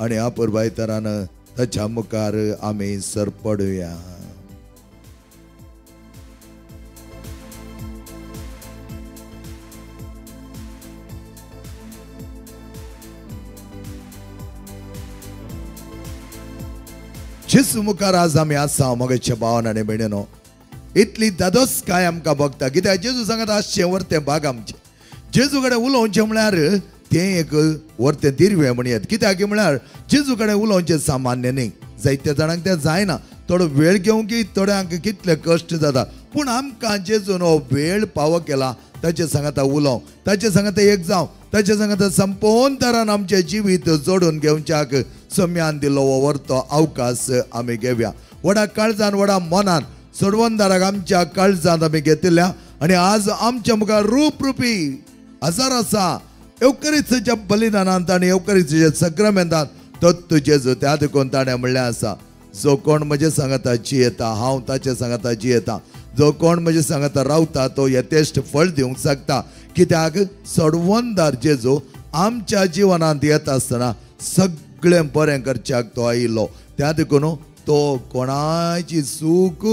आनी अपुरबायतरान ताच्या मुखार आमी सरपडुया. जेजू मुखार आज आमी आसा मगेच्या भावान आनी भयणीनो, इतली दादोसकाय आमकां भोगता. कित्याक जेजू सांगता आसचें वर्तें भाग आमचें. जेजू कडेन उलोवचें म्हळ्यार तें एक वर्तें दिर्वें म्हणयेत. कित्याक म्हळ्यार जेजू कडेन उलोवचें सामान्य न्ही, जायत्या जाणांक तें जायना, थोडो वेळ घेवंक थोड्यांक कितले कश्ट जाता. पूण आमकां जेजून हो वेळ पावो केला ताचे सांगाता उलोवंक, ताचे सांगाता एक जावं, ताचे सांगाता संपूर्ण तरान आमचें जिवीत जोडून घेवच्याक सम्यान दिलो हो वर्तो अवकाश आमी घेवया. व्हडा काळजान व्हडा मनान सोडवणदाराक आमच्या काळजांत आमी घेतिल्ल्या आनी आज आमच्या मुखार रूप रुपी हजार आसा येवकरीच्या बलिदानांत आनी येवकरीच्या सक्रमेंतांत तत्व जेजू. त्या देखून ताणें म्हणलें आसा, जो कोण म्हजे सांगाता जियेता हांव ताचे सांगाता जियेता, जो कोण म्हजे सांगाता रावता तो यथेश्ट फळ दिवंक शकता. कित्याक सोडवणदार जेजू आमच्या जिवनांत येता आसतना सगळें बरें करच्याक तो आयिल्लो. त्या देखून तो कोणाची चूक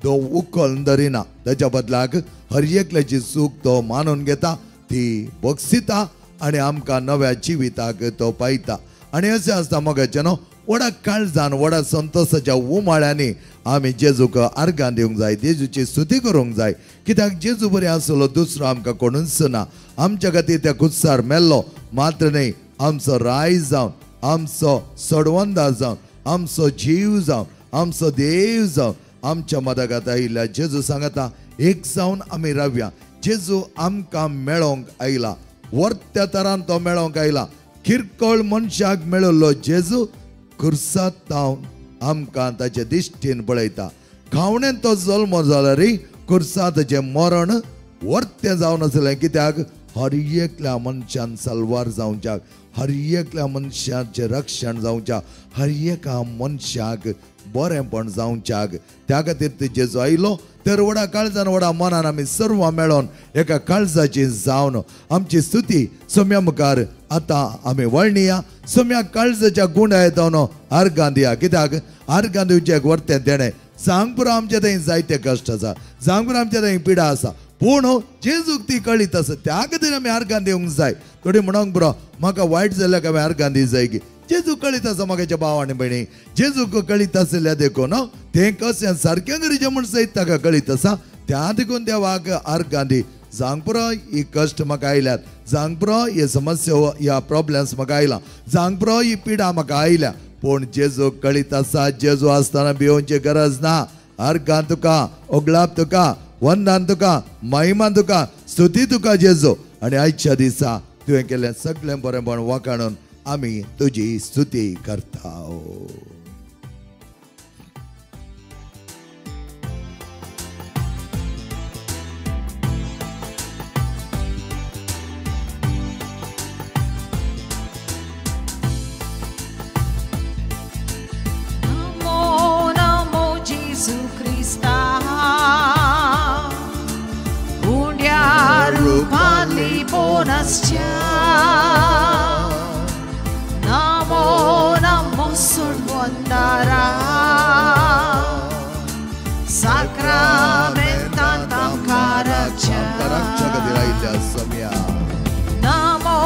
तो उखल धरिना, ताच्या बदलाक हर एकल्याची चूक तो मानून घेता, ती बक्षिता आनी आमकां नव्या जिविताक तो पायता. आनी अशें आसता मगाचें न्हू, व्हडा काळजान व्हडा संतोशाच्या उमाळ्यांनी आमी जेजूक आर्गां दिवंक जाय, जेजूची स्तुती करूंक जाय. कित्याक जेजू बरें आसलो दुसरो आमकां कोणूच ना. आमच्या खातीर त्या कुत्सार मेल्लो मात्र न्ही, आमचो राय जावन, आमचो सोडवणदार जावन, आमचो जीव जावन, आमचो देव जावन आमच्या मदगात आयिल्ल्या जेजू सांगता एक जावन आमी रावया. जेजू आमकां मेळोंक आयला, वर्त्या तरान तो मेळोंक आयला. किरकोळ मनशाक मेळिल्लो जेजू खुर्सात तावन आमकां ताचे दिश्टीन पळयता. खावणेन तो जल्म जालो रे, खुर्सात ताचें मरण वर्तें जावन आसलें. कित्याक हर एकल्या मनशान सलवार जावच्याक, हर एकल्या मनशाचें रक्षण जावच्याक, हर एका मनशाक बरेंपण जावच्याक त्या खातीर ते जेजू आयलो. तर व्हडा काळजान व्हडा मनान आमी सर्व मेळोन एका काळजाची जावन आमची स्तुती सम्या मुखार आतां आमी वळणिया. सम्या काळजाच्या गुंडाय जावन आर्गां दिया. कित्याक आर्गां दिवचें एक वर्तें देणें. सांग पुरो आमचे थंय जायते कश्ट आसा, सांग पुरो आमचे थंय पिडा आसा, पूण जेजूक ती कळीत आसा. त्या खातीर आमी आर्गां दिवंक जाय. थोडी म्हणोंक पुरो म्हाका वायट जाल्यार हांवें आर्गां दी जाय की जेजू कळीत आसा म्हाका भाव आनी भयणी. जेजूक कळीत आशिल्ल्या देखून तें कशें सारकें गरजें म्हूण सयत ताका कळीत आसा. त्या देखून देवाक आर्गां दी. जावंक पुरो ही कश्ट म्हाका आयल्यात, जावंक पुरो ही समस्या ह्या प्रॉब्लम्स म्हाका आयला, जावंक पुरो ही पिडा म्हाका आयल्या, पूण जेजू कळीत आसा. जेजू आसतना भिवची गरज ना. आर्गां तुका, ओगळाप तुका, वंदन तुका, महिमा तुका, स्तुती तुका जेजू. आनी आयच्या दिसा तुवें केल्लें सगळें बरेंपण वाखाणून आमी तुजी स्तुती करता. नमो नमो जेजू क्रिस्ता, उंड्या रुपान लिपोनासच्या. नमो नमो सोडवणदारा, साक्रामेंतांत आमकां राखच्या. नमो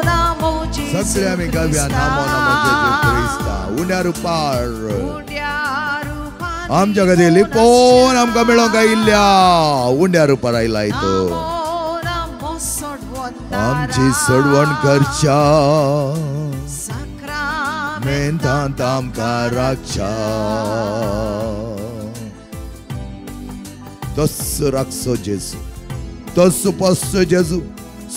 नमो जेजू सगळे आमी गावया नमो नमो जेजू क्रिस्ता. उंड्या रुपार आमच्या खातीर लिपोवन आमकां मेळोंक आयिल्ल्या उंड्या रुपार आयला तो आमची सोडवण करच्या, मेंतांत आमकां राखच्या. तस्सो राखचो जेजू, तस्सो पसचो जेजू,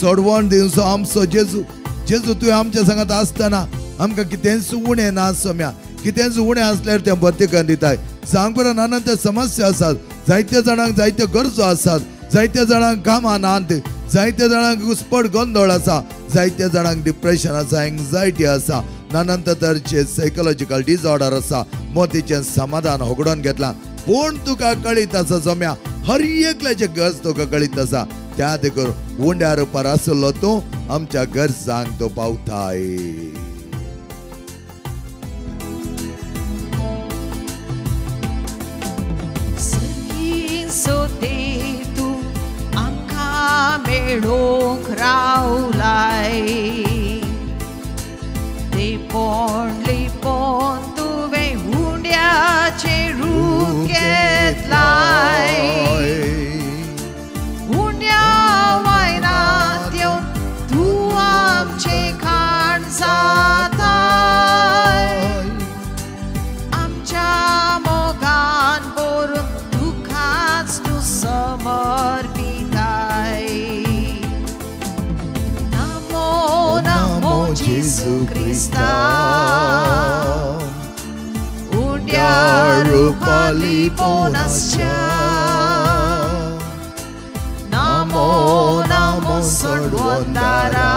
सोडवण दिवचो आमचो जेजू. जेजू तुवें आमच्या सांगात आसतना आमकां कितेंच उणें ना सम्या, कितेंच उणें आसल्यार तें भरती करून दिताय. सांग पुरो नाना समस्या आसात, जायत्या जाणांक जायत्यो गरजो आसात, जायत्या जाणांक कामां नात, जायत्या जाणांक घुसपट गोंदळ आसा, जायत्या जाणांक डिप्रेशन आसा, एंग्जायटी आसा, नानांत तरेचे सायकोलॉजिकल डिसऑर्डर आसा, मोतीचें समाधान होगडोवन घेतलां. पूण तुका कळीत आसा जम्या, हर एकल्याचें गरज तुका कळीत आसा. त्या देखून उंड्या रुपार आसलो तूं आमच्या गरजांक तो पावताय. मेळोंक रावलाय लिपोन लिपोन तुवें हुंड्याचें रूप घेतलाय हुंड्या वायनांत येवन तूं आमचें खाण जाताय आमच्या मोगान भरून तुकाच तूं समर्पिताय नमो नमो जेजू क्रिस्ता उंड्या रुपा लिपोन आसच्या नमो नमो सोडवंदारा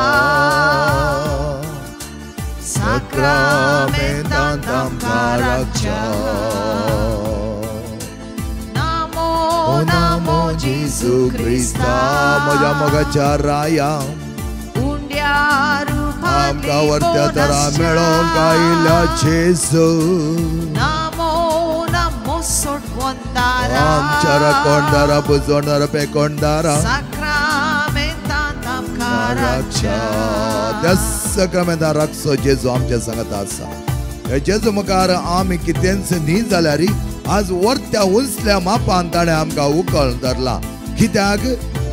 साक्रामेंतांत आमकां राखच्या नमो नमो जेजू क्रिस्ता म्हज्या मोगाच्या राया उंड्या रुपा आमकां वरत्या तरा मेळोंक आयिल्ल्या जेजू नमो नमो सोडवंदारा आमच्या राखणदारा पुजवणारा पेकोणदारा साक्रामेंतांत आमकां राखच्या त्या साक्रामेंतां राखचो जेजू आमच्या सांगाता आसा ह्या जेजू मुखार आमी कितेंच न्ही जाल्यार आज वरत्या उंचल्या मापान ताणें आमकां उकळून धरला कित्याक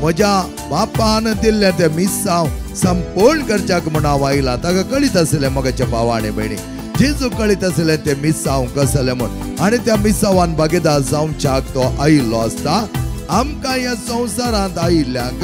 म्हज्या बापान दिल्लें तें मिसांव संपूर्ण करच्याक म्हूण हांव आयला ताका कळीत आसलें मोगाच्या भावा आनी भयणी जेजू कळीत आसलें तें मिसांव कसलें म्हूण आनी त्या मिसांवान भागीदार जावच्याक तो आयिल्लो आसता आमकां ह्या संवसारांत आयिल्ल्यांक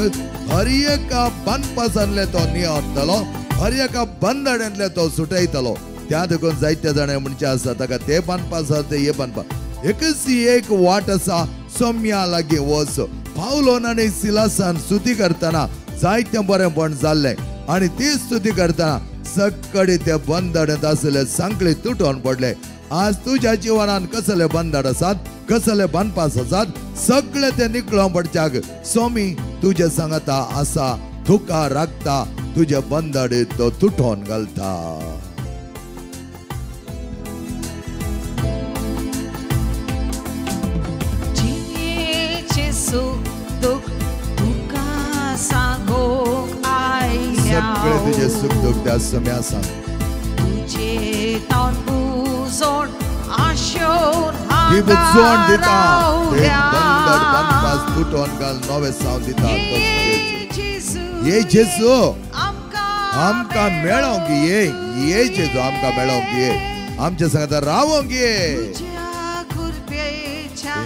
हर एका बांदपासांतले तो नियतलो हर एका बंदड्यांतले तो सुटयतलो त्या देखून जायते जाणां म्हणचे आसा ताका ते बांदपास आसा ते हे बांदपास एकच एक वाट आसा सोम्या लागीं वच पावलोन आनी सिलासान स्तुती करतना जायतें बरेंपण जाल्लें आनी ती स्तुती करतना सगळे ते बंदड्यांत आसले सांकळी तुटोन पडले आज तुज्या जिवनान कसले बंदड आसात कसले बांदपास आसात सगळे ते निकळोन पडच्याक स्वामी तुजे सांगता आसा तुका राखता तुजे बंदड तो तुटोन घालता. जिणेचें सूख दुख तुका सांगूंक आयल्या सगळे तुजे सुख दुख त्या सम्या सांग तुजे तोंड बुजोवन आशेवन ही बुजवण हांगा दिता ते बंदड बांदपास रावल्या तुटोन घाल नवें सावंद दिता ये जेजू ये जेजू आमकां आमकां मेळोंक ये ये जेजू आमकां मेळोंक ये आमच्या सांगता रावोंक ये तुज्या कृपेच्या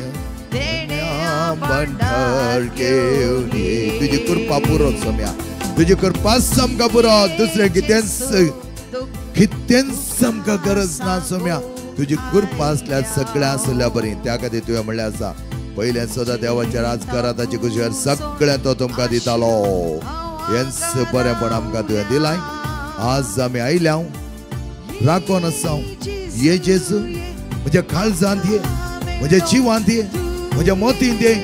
देण्या भंडार घेवन ये तुजी कृपा पुरो सोम्या तुजी कृपा आमकां पुरो दुसरें कितेंच कितेंच आमकां गरज ना सोम्या तुजी कृपा आसल्यार सगळें आसल्या बरी त्या खातीर तुवें म्हणलें आसा पयलें सदां देवाचें राज करा ताची खुशयार सगळें तो तुमकां दितालो हेंच बरेंपण आमकां तुवें दिलाय आज आमी आयल्या राखोन आसा ये जेजू म्हज्या काळजांत ये म्हज्या जिवांत ये म्हज्या मोतींत ये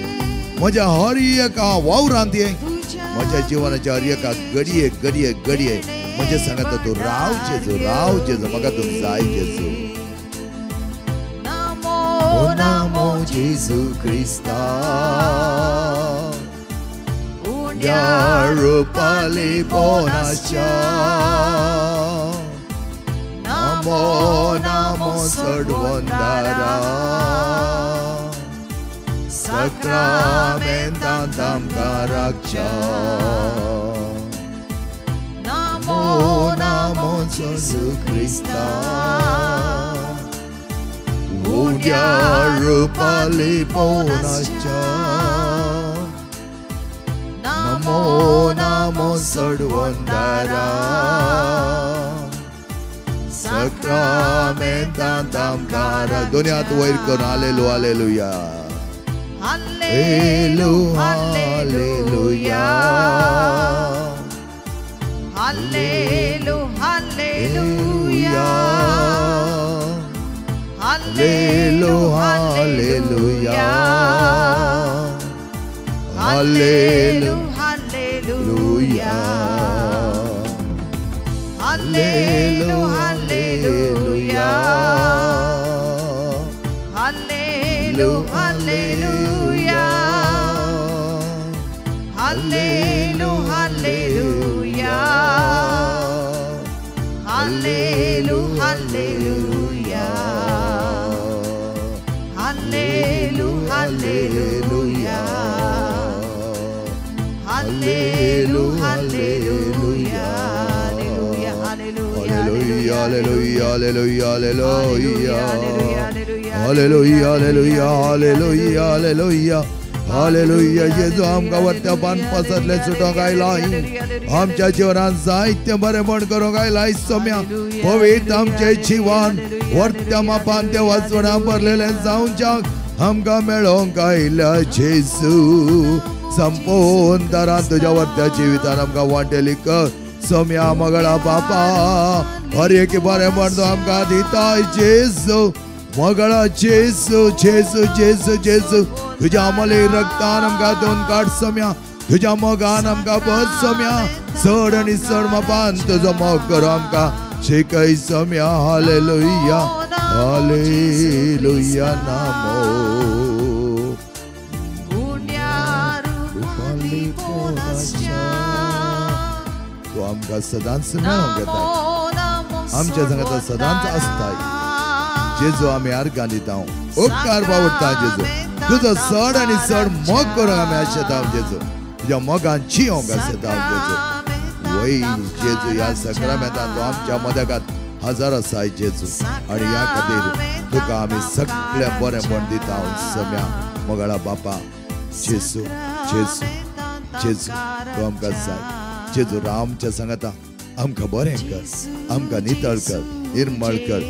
म्हज्या हर एका वावरांत ये म्हज्या जिवनाच्या हर एका घडये घडये घडये म्हज्या सांगता तूं राव जेजू राव जेजू म्हाका तूं जाय जेजू. नमो ओ नमो जेजू क्रिस्ता उंड्या रुपा लिपोन आसच्या नमो नमो सोडवंदारा साक्रामेंतांत आमकां राखच्या नमो नमो जेजू क्रिस्ता उंड्या रुपा लिपोन आसच्या नमो नमो सोडवंदारा साक्रामेंतांत आमकां राख. दोनी हात वयर करून हालेलुया हालेलुया हालेलुया हालेलुया हालेलुया हालेलुया हालेलुया हालेलुया हालेलुया हालेलुया हालेलुया hallelujah. Hallelu hallelujah hallelu hallelujah hallelu hallelujah hallelujah hallelujah hallelujah hallelujah hallelujah hallelujah hallelujah hallelujah. जेजू आमकां वरत्या पान पसरले सुटोंक आयलाय, आमच्या जिवनान जायतें बरेंपण करूंक आयलाय सोम्या. पवित्र आमचें जिवन वरत्या मापान देवा स्वरां भरलेलें जावच्याक आमकां मेळोंक आयल्या जेजू. संपूर्ण तरान तुज्या वरत्या जिवितान आमकां वांटेली कर सोम्या मगळा बापा. हर एक बरेंपण तूं आमकां दिताय जेजू. मगळा जेजू जेजू जेजू जेजू तुज्या अमले रक्तान आमकां दोन काड सोम्या, तुज्या मोगान आमकां भर सोम्या. चड आनी चड मापान तुजो मोग करूं आमकां शिकय सोम्या. हालेलुया हालेलुया नामो तूं आमकां सदांच मेळोंक येताय, आमच्या सांगाता सदांच आसताय जेजू. आमी आर्गां दिता, उपकार बावडटा जेजू. तुजो चड आनी चड मोग करूंक आमी आशेता जेजू, तुज्या मोगान जियोंक आशेता जेजू. वय जेजू ह्या सक्रामेंतान तूं आमच्या मदगात हजर आसाय जेजू, आनी ह्या खातीर तुका आमी सगळें बरेंपण दिता सम्या मोगाळा बापा. जेजू जेजू जेजू तूं आमकां जाय जेजू. रामच्या सांगाता आमकां बरें कर, आमकां नितळ कर, निर्मळ कर.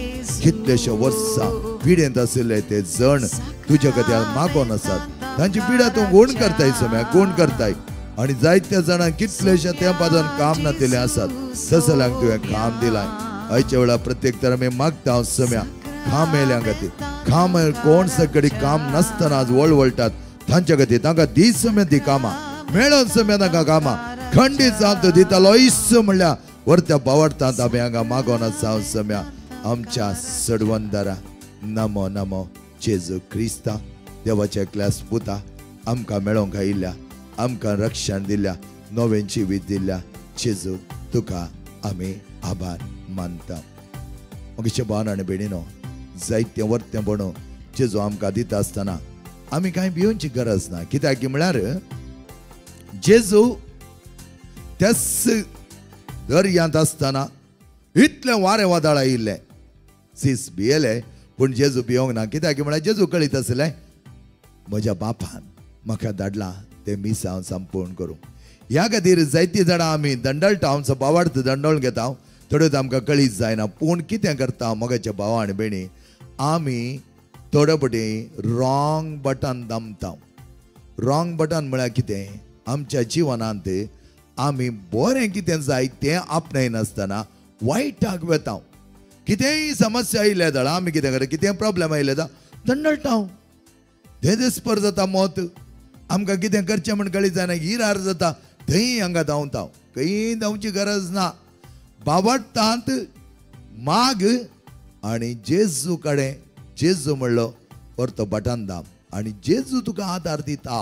कितलेशे वर्सां पिडेंत आशिल्ले ते जण तुज्या खातीर मागोन आसात, तांची पिडा तूं गुण करताय सोम्या, गुण करताय. आनी जायत्या जाणांक कितलेशे तेंपासून काम नातिल्लें आसात, तसल्यांक तुवें काम दिलाय. आयच्या वेळार प्रत्येक तर आमी मागता सोम्या काम येयल्या खातीर, काम कोण सगळी काम नासतना आज वळवळटात तांच्या खातीर तांकां दी सोम्या ती कामां मेळोन सोम्या, तांकां कामां खंडीत जावन तूं दितालो इस्स म्हणल्यार वरत्या बावडटात आमी हांगा मागोन आसा सोम्या आमच्या सडवंदरा. नमो नमो जेजू क्रिस्ता देवाच्या एकल्यास पुता, आमकां मेळोंक आयिल्ल्या, आमकां रक्षण दिल्या, नवें जिवीत दिल्या जेजू तुका आमी आभार मानता. मगेचे भाव आनी भयणीनो, जायतें वरतें म्हणून जेजू आमकां दिता आसतना आमी कांय भिवची गरज ना. कित्याक म्हळ्यार जेजू त्याच दर्यांत आसतना इतलें वारें वादळ आयिल्लें, सीस भियेले, पूण जेजू भियोंक ना. कित्याक म्हळ्यार जेजू कळीत आसलें म्हज्या बापान म्हाका धाडला तें मिसांव संपूर्ण करूं. ह्या खातीर जायतीं जाणां आमी दंडळटा, आमचो बावार्थ दंडोळ घेता, थोड्योच आमकां कळीत जायना. पूण कितें करता मोगाच्या भावा आनी भयणी, आमी थोडे फावटी रॉंग बटन दामता. रॉंग बटन म्हळ्यार कितें, आमच्या जिवनांत आमी बरें कितें जाय तें आपणायनासतना वायटाक वेता. कितेंय समस्या आयल्या जाल्यार आमी कितें करता, कितें प्रॉब्लेम आयले जाल्यार दंडळटा, देदेस्पर जाता मत, आमकां कितें करचें म्हण कळीत जायना, हिरार जाता, थंय हांगा धांवता. खंय धांवची गरज ना. बावडटांत माग आनी जेजू कडेन जेजू म्हणलो परतो बटन दाम आनी जेजू तुका आदार दिता.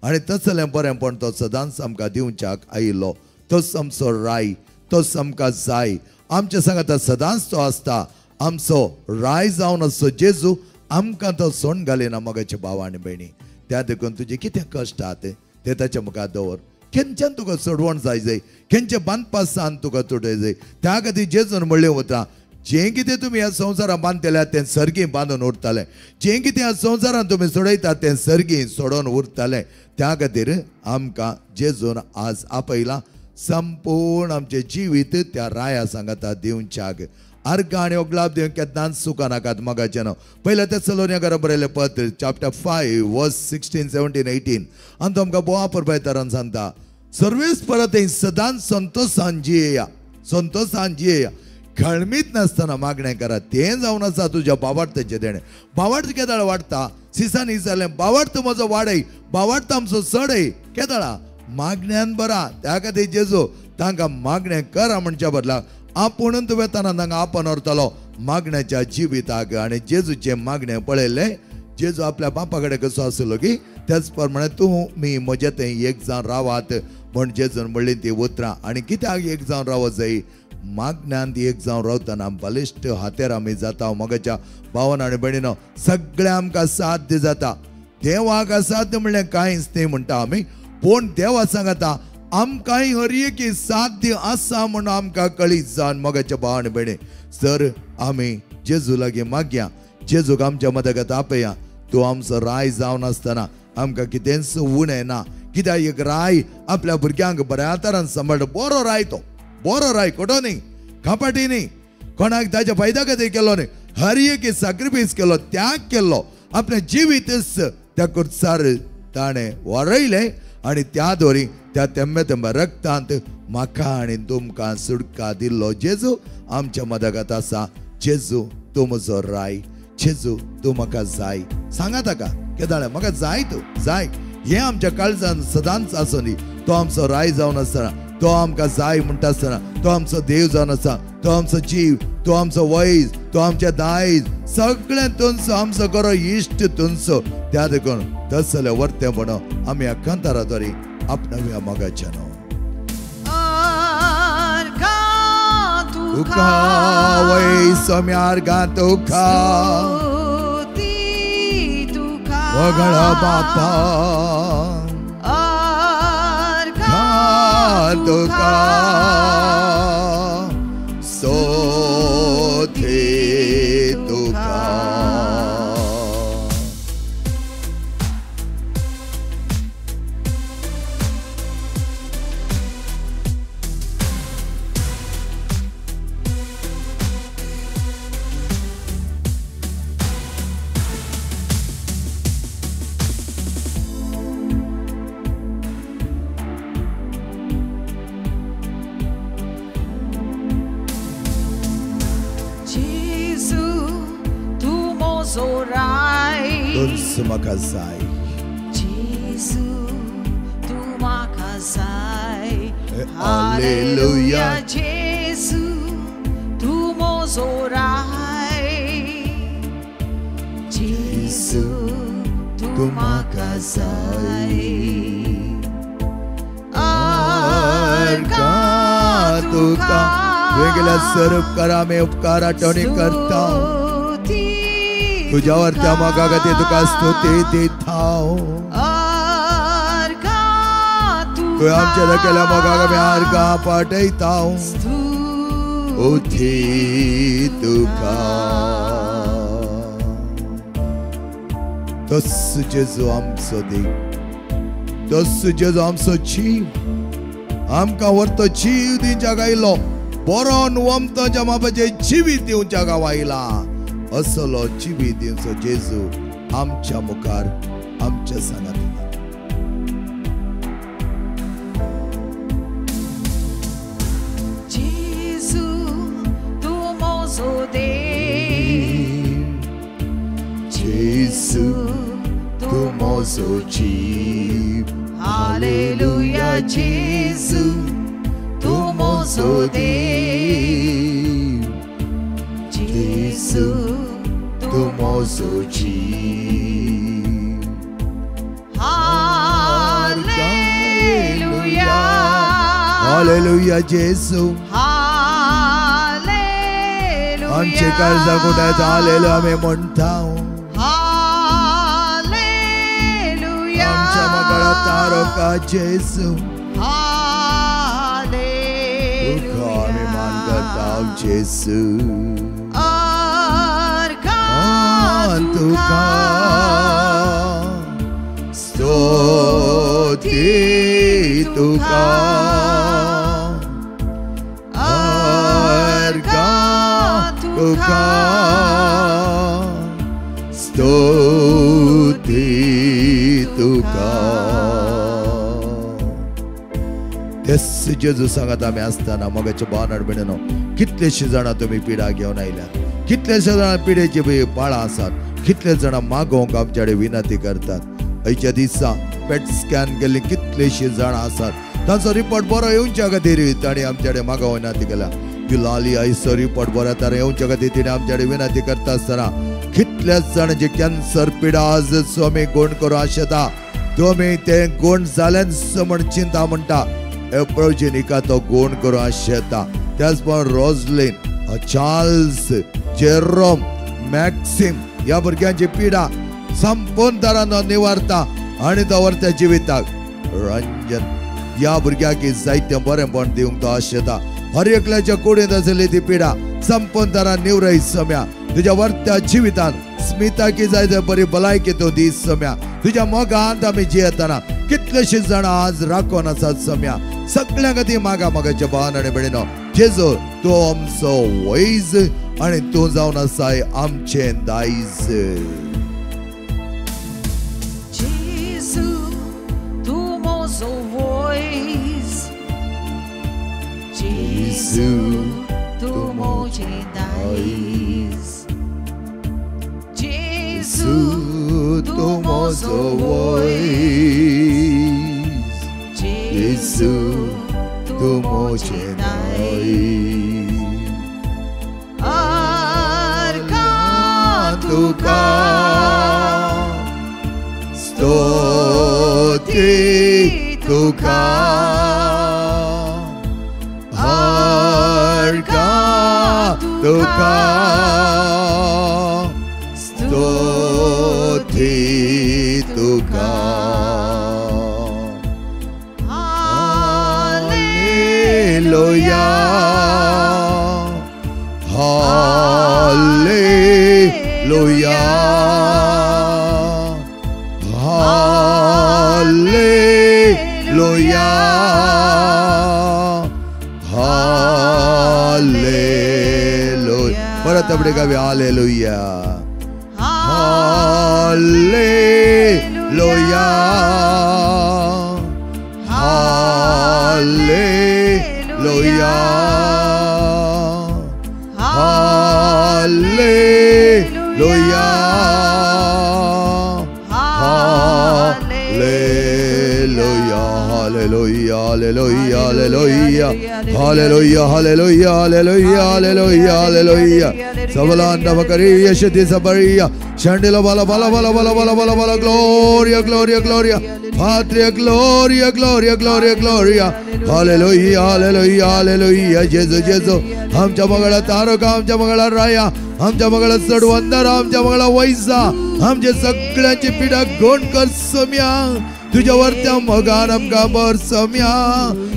आनी तसलें बरेंपण तो सदांच आमकां दिवच्याक आयिल्लो. तोच आमचो राय, तोच आमकां जाय, आमच्या सांगाता सदांच तो आसता. आमचो राय जावन आसचो जेजू आमकां तो सोण घालिना मोगाचे भाव आनी भयणी. त्या देखून तुजे कितें कश्ट आहात ते ताच्या मुखार दवर. खंयच्यान तुका सोडवण जाय जाय, खंयच्या बांदपासान तुका तुटय जाय. त्या खातीर जेजून म्हणलें उतरां, जें कितें तुमी ह्या संवसारान बांदतले तें सर्गी बांदून उरतालें, जें कितें ह्या संवसारान तुमी सोडयतात तें सर्गी सोडोवन उरतालें. त्या खातीर आमकां जेजून आज आपयलां संपूर्ण आमचें जिवीत त्या राया सांगाता दिवच्याक. आर्गां आनी ओगलाप दिवंक केन्नाच चुका नाकात मोगाचें नांव. पयल्या तेसलोनिया बरयलें पत्र चॅप्टर 5 वर्स 16, 17, 18 आनी तो आमकां बोवा परबायतारान सांगता, सर्वेस परत सदांच संतोशान जियेया, संतोशान जियेया, खळमीत नासतना मागणें करा. तें जावन आसा तुज्या बावार्थाचें देणें. बावार्थ केदाळ वाडटा, सिसान विचारलें बावार्थ म्हजो वाडय, बावार्थ आमचो चडय केदाळा मागण्यान बरा. त्या खातीर जेजू तांकां मागणें करा म्हणच्या बदला आपूण वेताना तांकां आपण व्हरतालो मागण्याच्या जिविताक. आनी जेजूचें मागणें पळयलें, जेजू आपल्या बापा कडेन कसो आसलो की त्याच प्रमाणे तूं मी म्हजे थंय एक जावन रावात म्हण जेजून म्हणली ती उतरां. आनी कित्याक एक जावन रावत जाय मागण्यांत एक जावन रावतना बलिश्ट हातेर आमी जाता. मोगाच्या भावन आनी भयणीनो, सगळें आमकां साध्य जाता. देवाक असाध्य म्हणल्यार कांयच न्ही म्हणटा आमी, पूण देवा सांगता आमकांय हर एक साध्य आसा म्हणून आमकां कळीत जावन. मोगाच्या भाव आनी भयणी, जर आमी जेजू लागीं मागया, जेजूक आमच्या मदगत आपया, तूं आमचो राय जावन आसतना आमकां कितेंच उणें ना. कित्याक एक राय आपल्या भुरग्यांक बऱ्या तरान सांबाळटा. बरो राय तो, बरो राय, खोटो न्ही, कपाटी न्ही, कोणाक ताच्या फायद्या खातीर केलो न्ही, हर एक सॅक्रिफायस केलो, त्याग केलो, आपलें जिवीतच त्या कुर्सार ताणें वरयलें आनी त्या दोरी त्या तेंबे तेंबे रक्तांत म्हाका आनी तुमकां सुटका दिल्लो जेजू आमच्या मदगत आसा. जेजू तूं म्हजो राय, जेजू तूं म्हाका जाय. सांगा ताका केदाळे म्हाका जाय, तूं जाय. हें आमच्या काळजान सदांच आसूं दी. तो आमचो राय जावन आसतना, तो आमकां जाय म्हणटा आसतना, तो आमचो देव जावन आसा, तो आमचो जीव, तो आमचो वैज, तो आमचें दायज, सगळें तुमचो, आमचो बरो इश्ट तुमचो. त्या देखून तसले वर्तें म्हणून आमी ह्या कांतारा द्वारे आपणाव्या मोगाच्या न्हू. तुका वै सोम्यार गा तुका वगळा बापा तुका सोथे तुका. म्हाका जाय जेजू तूं म्हाका जाय. हालेलुया जेजू तूं म्हजो राय, जेजू तूं म्हाका जाय. आर्गां तुका वेगळ्या स्वरूप आमी उपकार आठवणी करता. तुझ्यावर त्या मोगा खातीर तुका स्तुती दिता. तुवें आमच्या केल्या मोगाक आमी आर्गां पाठयता. उथी तुका तस जेजू आमचो देव, तस जेजू आमचो जीव, आमकां व्हरतो जीव दिवच्याक आयलो, बरो वमतो मापाचें जिवीत दिवच्याक आयला. असलो जिवीत दिवचो जेजू आमच्या मुखार, आमच्या सांगात. जेजू तूं म्हजो देव, जेजू तूं म्हजो जीव. हालेलुया जेजू तूं म्हजो देव, जेजू तूं म्हजो जीव. हालेलुया हालेलुया जेजू. हालेलुया आमचे काळजां कुटायता हालेलुया आमी म्हणटा. हालेलुया आमच्या मगळा तारका जेजू, तुका आमी मान करता जेजू. तुका स्तुती तुका आर्गां तुका स्तुती तुका. तेच जेजू सांगत आमी आसतना मोगाच्या भावान भयणीनो, कितलेशे जाणां तुमी पिडा घेवन आयल्यात, कितलेशे जाणां पिडेची पाळां आसात, कितले जाणां मागोवंक आमच्या कडेन विनंती करतात. आयच्या दिसा पेट स्कॅन केल्ली कितलेशीं जाणां आसात, तांचो रिपोर्ट बरो येवच्या खातीर तांणी आमच्या कडेन मागोवंक विनंती केल्या. लाली आयचो रिपोर्ट बरो येता येवच्या खातीर तिणें आमच्या कडेन विनंती करता आसतना कितल्याच जाणांची कॅन्सर पिडा आज स्वामी गुण करूं आशेता, तुमी तें गुण जालेंच म्हण चिंता म्हणटा, हे प्रभूजीन हिका तो गुण करूं आशेता. त्याच प्रमाणे रोजलिन, चार्ल्स, जेरोम, मॅक्सिम ह्या भुरग्यांची पिडा संपूर्ण तरान निवारता आनी तो व्हरता जिविताक. रंजन ह्या भुरग्याक जायतें बरेंपण दिवंक तो आशेता. हर एकल्याच्या कुडींत आशिल्ली ती पिडा संपूर्ण तरान निवरय सम्या. तुज्या वर्त्या जिवितान स्मिताकी जाय ते बरी भलायकी तूं दी सम्या. तुज्या मोगांत आमी जियेतना कितलेशीं जाणां आज राखून आसात सम्या. सगळ्यां खातीर मागा मागाच्या भावान आनी भयणीनो, जेजू तूं आमचो वैज आनी तूं जावन आसाय आमचें दायज. जेजू तूं म्हजो वैज, जेजू तूं म्हजें दायज, जेजू तूं म्हजो वैज, जेजू तूं म्हजें दायज. अर्घां तुका स्तोती तुका, अर्घां तुका स्तोती तुका. हालेलुया, हालेलुया, हालेलुया, हालेलुया. परत आपणे गावे हालेलुया, हालेलुया, हालेलुया, हालेलुया, हालेलुया, हालेलुया, हालेलुया, हालेलुया, हालेलुया, हालेलुया, हालेलुया, हालेलुया. सबलांडा बकरिया शती सबरिया शंडिला बाला बाला बाला बाला बाला बाला बाला. Gloria, Gloria, Gloria Patria, Gloria, Gloria, Gloria, Gloria. Hallelujah, hallelujah, hallelujah. जेजू, जेजू आमच्या मंगळा तारका, आमच्या मंगळा राया, आमच्या मंगळा चडवंदर, आमच्या मंगळा वैसा, आमच्या सगळ्यांची पिडा गोण कर सम्या. तुज्या वरत्या मोगान आमकां भर सम्या.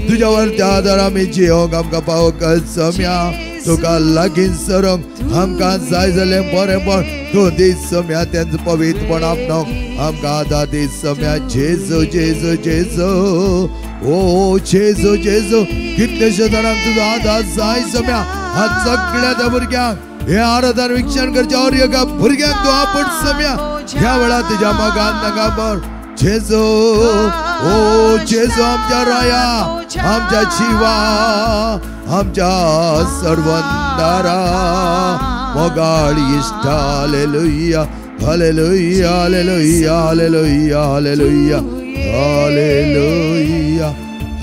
तुज्या वरत्या आदार आमी जियोंक आमकां पावो कर सम्या. तुका लागीं सरूंक आमकां जाय जालें बरेंपण तूं दी सम्या. तेंच पवित्रपण आपणावंक आमकां आदार दी सम्या. जेजू, जेजू, जेजू, ओ जेजू, जेजू. कितलेशे जाणांक तुजो आदार जाय सम्या. हात सगळ्या त्या भुरग्यांक हे आराधन वीक्षण करच्या और एका भुरग्यांक तूं आपण सम्या. ह्या वेळार तुज्या मोगान तांकां भर. जेजू, ओ जेजू आमच्या राया, आमच्या जिवा, आमच्या सर्वंदारा मोगाळ इश्टा. Hallelujah, hallelujah, hallelujah, hallelujah, hallelujah, hallelujah,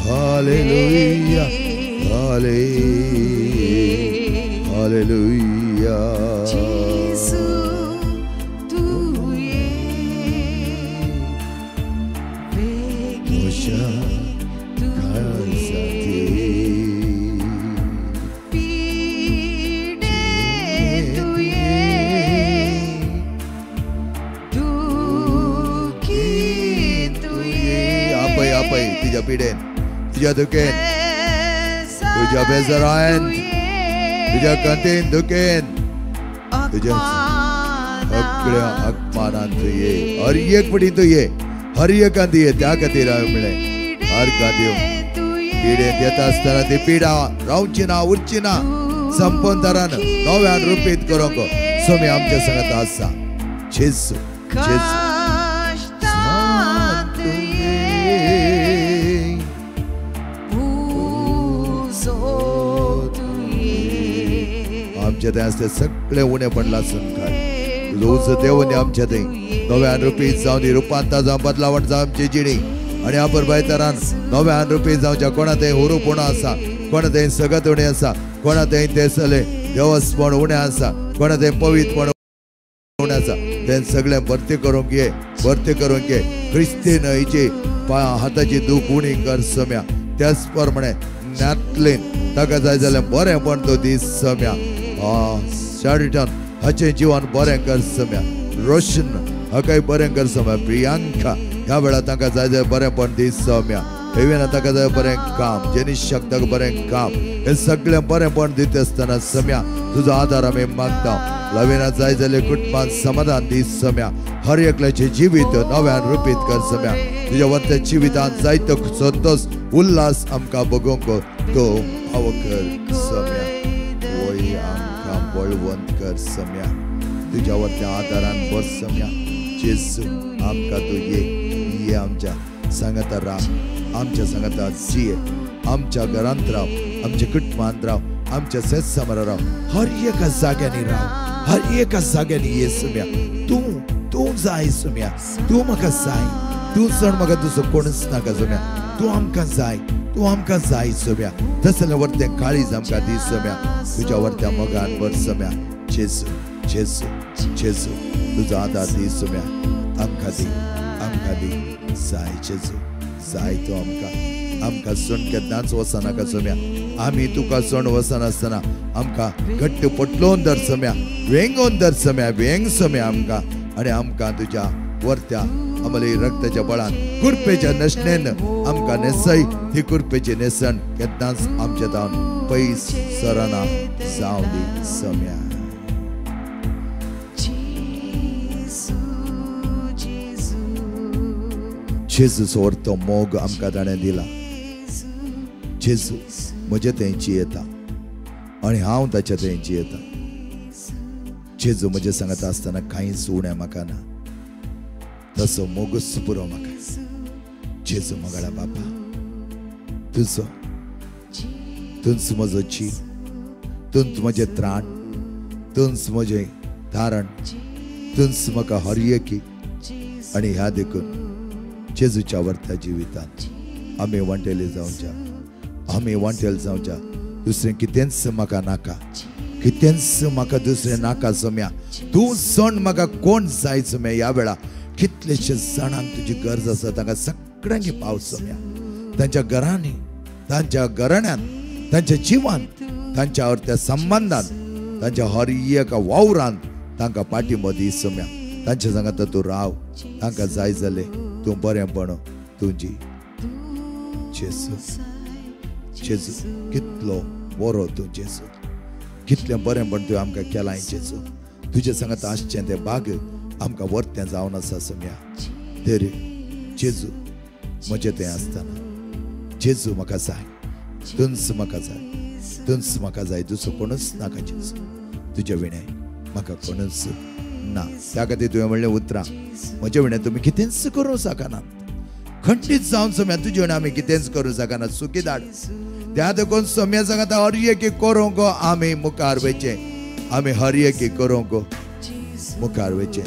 hallelujah, hallelujah. तुझ्या पिडेन, तुझ्या दुखेन, तुझ्या बेजारान, तुझ्या कंतेन दुखेन, तुझ्या सगळ्या अपमानान तूं ये. हर एक पटी तूं ये, हर एकान तूं ये. त्या खातीर हांवें म्हणलें हरका दिवं. पिडेन येता आसतना ती पिडा रावची ना, उरची ना, संपूर्ण तरान नव्यान रुपीत करूंक स्वामी आमच्या संगत आसा. जेजू, जेजू. आमच्या थंय आसते सगळे उणेपण लासून काड. रोज देवनी आमच्या थंय नव्यान रुपी जावन रुपांतर जावन बदलावण जावन आमची जिणी आनी आपरबाय तरान नव्यान रुपी जावच्या. कोणा थंय हुरूपण आसा, कोणा थंय सगत उणें आसा, कोणा थंय तेसले देवस्पण उणें आसा, कोणा थंय पवित्रपण उणें आसा, तें सगळें भरती करूंक ये, भरती करूंक ये. क्रिस्ती न्हंयची हाताची दूख उणी कर सम्या. त्याच प्रमाणे नॅथलीन ताका जाय जाल्यार बरेंपण तूं दी सम्या. शारिटन हाचें जिवन बरें कर सम्या. रोशन हाकाय बरें कर सम्या. प्रियांका ह्या वेळार तांकां जाय जाल्यार बरेंपण दी सम्या. हेवेना ताका जाय बरें काम, जेनिशाक ताका बरें काम, हे सगळें बरेंपण दिता आसतना सम्या तुजो आदार आमी मागता. लवीना जाय जाल्यार कुटुंबान समाधान दी सम्या. हर एकल्याचें जिवीत नव्यान रुपीत कर सम्या. तुज्या वरत्या जिवितांत जायतो संतोश उल्हास आमकां बगोवंक तूं फावो कर सम्या. वय आमकां बळवंत कर सम्या. तुज्या वरत्या आदारान बस सम्या. जेजू आमकां तूं ये, ये आमच्या सांगाता राव, आमच्या सांगाता जिये, आमच्या घरांत राव, आमच्या कुटुंबांत राव, आमच्या सेत्सामरा राव, हर एका जाग्यांनी राव, हर एका जाग्यांनी ये सम्या. तूं तूं जाय सम्या, तूं म्हाका जाय, तूं सण म्हाका दुसरो कोणूच नाका सम्या. तूं आमकां जाय, तूं आमकां जाय सम्या. तसलें वरतें काळीज आमकां दी सम्या. तुज्या वरत्या मोगान भर सम्या. जेजू जेजू जेजू तुजो आदार दी सम्या. आमकां दी, आमकां दी जाय जेजू, जाय तूं आमकां. आमकां सण केन्नाच वचनाका सम्या. आमी तुका सण वचनासतना आमकां घट्ट पटलोवन धर सम्या, वेंगोवन धर सम्या, वेंग सम्या आमकां. आनी आमकां तुज्या वरत्या आमले रक्ताच्या बळान कुरपेच्या नशणेन आमकां न्हेसय. ती कुरपेची न्हेसण केन्नाच आमच्या जावन पयस सरना जावं दी सम्या. जेजूचो वरतो मोग आमकां ताणें दिला. जेजू म्हजे थंयची येता आनी हांव ताच्या थंयची येता. जेजू म्हजे सांगता आसतना कांयच उणें म्हाका ना, तसो मोगूच पुरो म्हाका. जेजू मोगाळा बापा तुजो, तूंच म्हजो जीव, तूंच म्हजें त्राण, तूंच म्हजें तारण, तूंच म्हाका हर एकी. आनी ह्या देखून जेजूच्या वरत्या जिवितांत आमी वांटेले जावच्या, आमी वांटेल जावच्या. दुसरें कितेंच म्हाका नाका, कितेंच म्हाका दुसरें नाका सम्या. तूं सण म्हाका कोण जाय सम्या. ह्या वेळा कितलेशे जाणांक तुजी गरज आसा, तांकां सगळ्यांक पाव सम्या. तांच्या घरांनी, तांच्या घराण्यांत, तांच्या जिवान, तांच्या त्या संबंदान, तांच्या हर एका वावरान तांकां पाठिंबो दी सम्या. तांच्या सांगाता तूं राव, तांकां जाय जालें तूं बरेंपण तुजी. जेजू जेजू कितलो बरो तूं जेजू, कितलें बरेंपण तुवें आमकां केलां जेजू. तुजें सांगाता आसचें तें बाग आमकां वरतें जावन आसा सम्या. तरी जेजू म्हजें तें आसतना जेजू म्हाका जाय, तूंच म्हाका जाय, तूंच म्हाका जाय, दुसरो कोणूच नाका जेजू. तुजे विणें म्हाका कोणूच ना. त्या खातीर तुवें म्हणलें उतरां म्हजे विणें तुमी कितेंच करूंक शकनात. खंडीत जावन सम्या तुजे विणें आमी कितेंच करूंक शकनात. सुकी धाड त्या देखून सम्या सांगता हर एकी करूंक आमी मुखार वयचें, आमी हर एकी करूंक मुखार वयचें.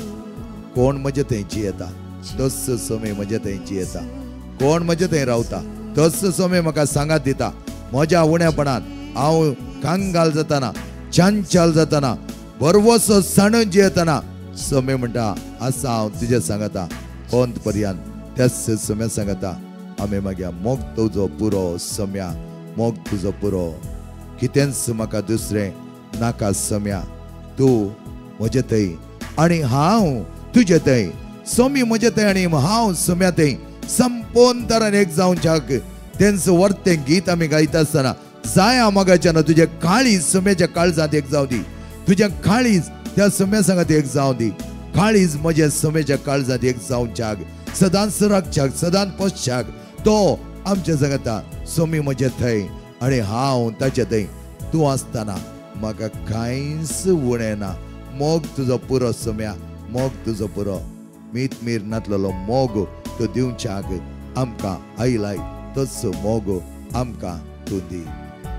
कोण म्हजे थंयची येता तोच समय म्हजे थंयची येता, कोण म्हजे थंय रावता तोच समय म्हाका सांगात दिता. म्हज्या उणेपणान हांव कांगाल जातना, चांचाल जातना, बरवसो सांडून जियेतना समय म्हणटा आसा हांव तुजें सांगता अंत पर्यंत. त्याच समय सांगता आमी मागीर मोग तुजो पुरो सम्या, मोग तुजो पुरो, कितेंच म्हाका दुसरें नाका सम्या. तूं म्हजे थंय आनी हांव तुजे थंय, सोमी म्हजे थंय आनी हांव सम्या थंय संपूर्ण तरान एक जावच्याक तेंच वर्तें गीत आमी गायता आसतना जाया मोगाच्यान तुजें काळीज सम्याच्या काळजांत एक जावं दी, तुजें काळीज त्या सम्या सांगात एक जावं दी. काळीज म्हजें सम्याच्या काळजांत एक जावच्याक, सदांच राखच्याक, सदांच पोसच्याक तो आमच्या सांगता सोमी म्हजे थंय आनी हांव ताचे थंय. तूं आसतना म्हाका कांयच उणें ना. मोग तुजो पुरो सम्या, मोग तुजो पुरो. मीत मीर नातलेलो मोग तो दिवच्याक आमकां आयलाय, तोच मोग आमकां तूं दी.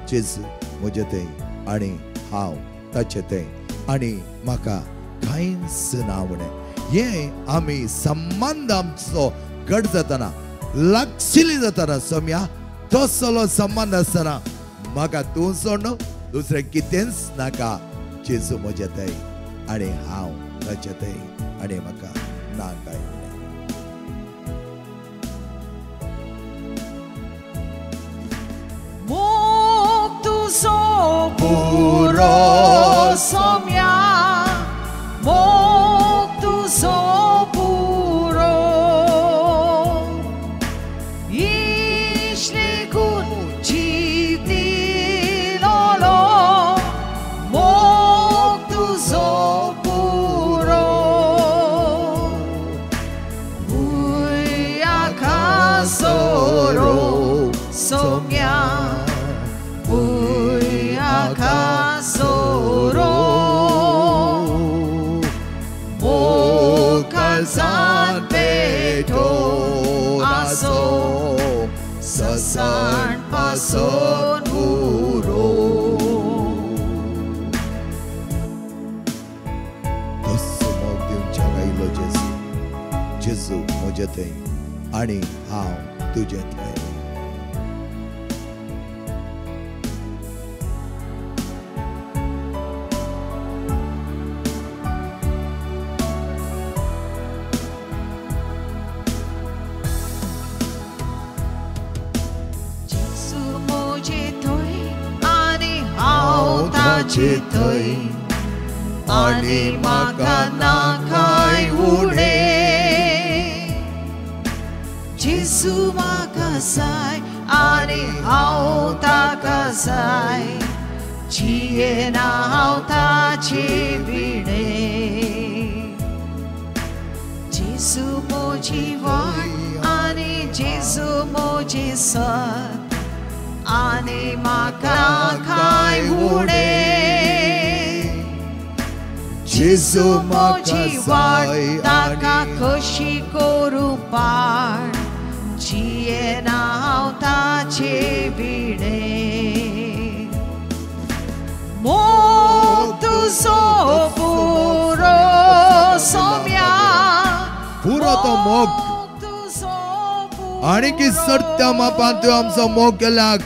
जेजू म्हजे थंय आनी हांव ताचे थंय आनी म्हाका कांयच ना उणें. हें आमी संबंद आमचो घट जातना, लागशिल्ली जातना सम्या, तसलो संबंद आसतना म्हाका तूं सोड दुसरें कितेंच नाका. जेजू म्हजे थंय आनी हांव ताचे थंय आनी म्हाका ना काय. मोग तुजो पुरो सोम्या मोग तुजो पुरो इश्लेकून जीव दिलोलो मोग तुजो पुरो भुंय आकासोरो सोम्या भुंय आकासोरो मोग काळजांत पेटोवन आसो ससाण पासोन उरो. तस्सो मोग दिवच्याक आयलो जेजू. जेजू म्हजे थंय आनी हांव तुजे थंय. जेजू म्हजे थंय आनी हांव ताचे थंय आनी म्हाका ना कांय उणें. जेजू म्हाका जाय आनी हांव ताका जाय जियेना हांव ताचे विणें. जेजू म्हजी वाट आनी जेजू म्हजें सत आनी म्हाका कांय उणें. जेजू म्हाका म्हजी वाट जाय ताका आनी कशी करूं पाड जियेना हांव ताचे विणें. मोग तुजो पुरो सोम्या पुरो तो मोग तुजो आनी की सरत्या मापान तुवें आमचो मोग केल्याक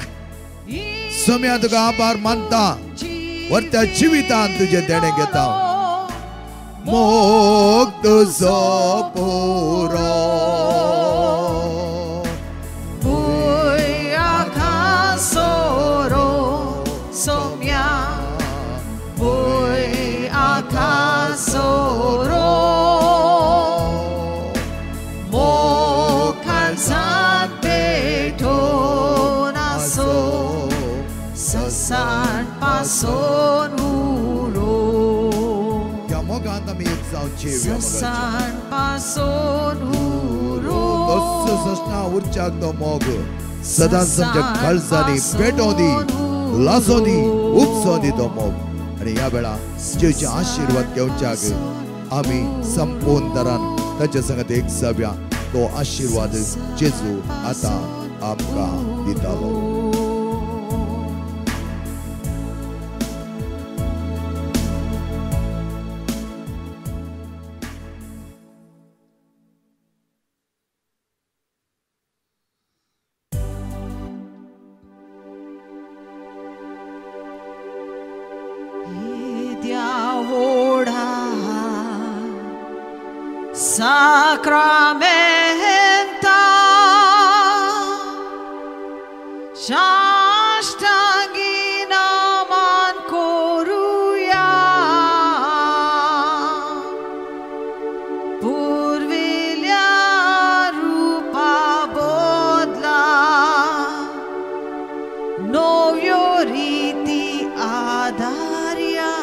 सोम्या तुका आभार मानता. वरत्या जिवितान तुजें देणें घेता. मोग तुजो पुरो भुंय आकासोरो सोम्या भुंय आकासोरो मोग काळजांत पेटोवन आसो ससाण पासोन उरो त्या मोगांत आमी एक जावचे. ससाण पासोन उरो तस्सो ससना उरच्याक तो मोग सदांच आमच्या काळजांनी पेटोवं दी, लासों दी, उपसों दी तो मोग. आनी ह्या वेळा जेचे आशिर्वाद घेवच्याक आमी संपूर्ण तरान ताच्या संगत एक जावया. तो आशिर्वाद जेजू आतां आमकां दितालो. Diavola Sacramenta Shashtangina man koruya Purvilya rupa bodla Novyo riti adarya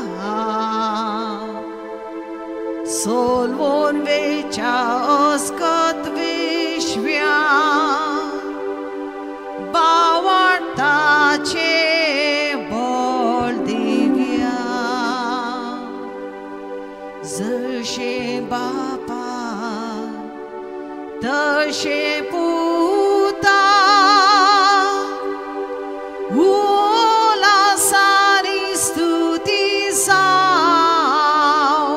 Solvon vecha oskat vishvya Bavartache bol divya Zashe bapa tashe puta Ula sari stuti sau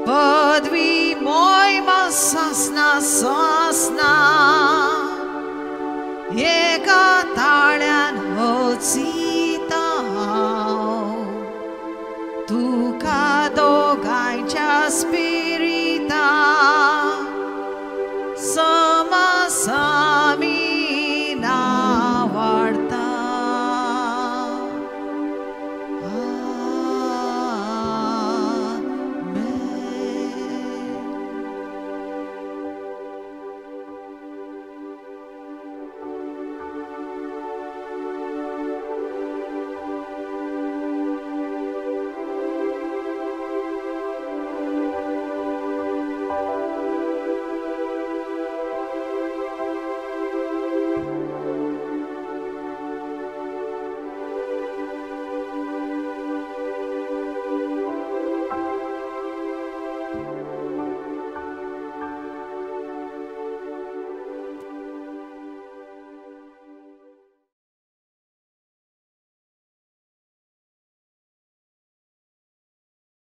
Padvi moima sasna sasna Eka ताळ्यान होचिता तुका दोगांयच्या स्पिरिता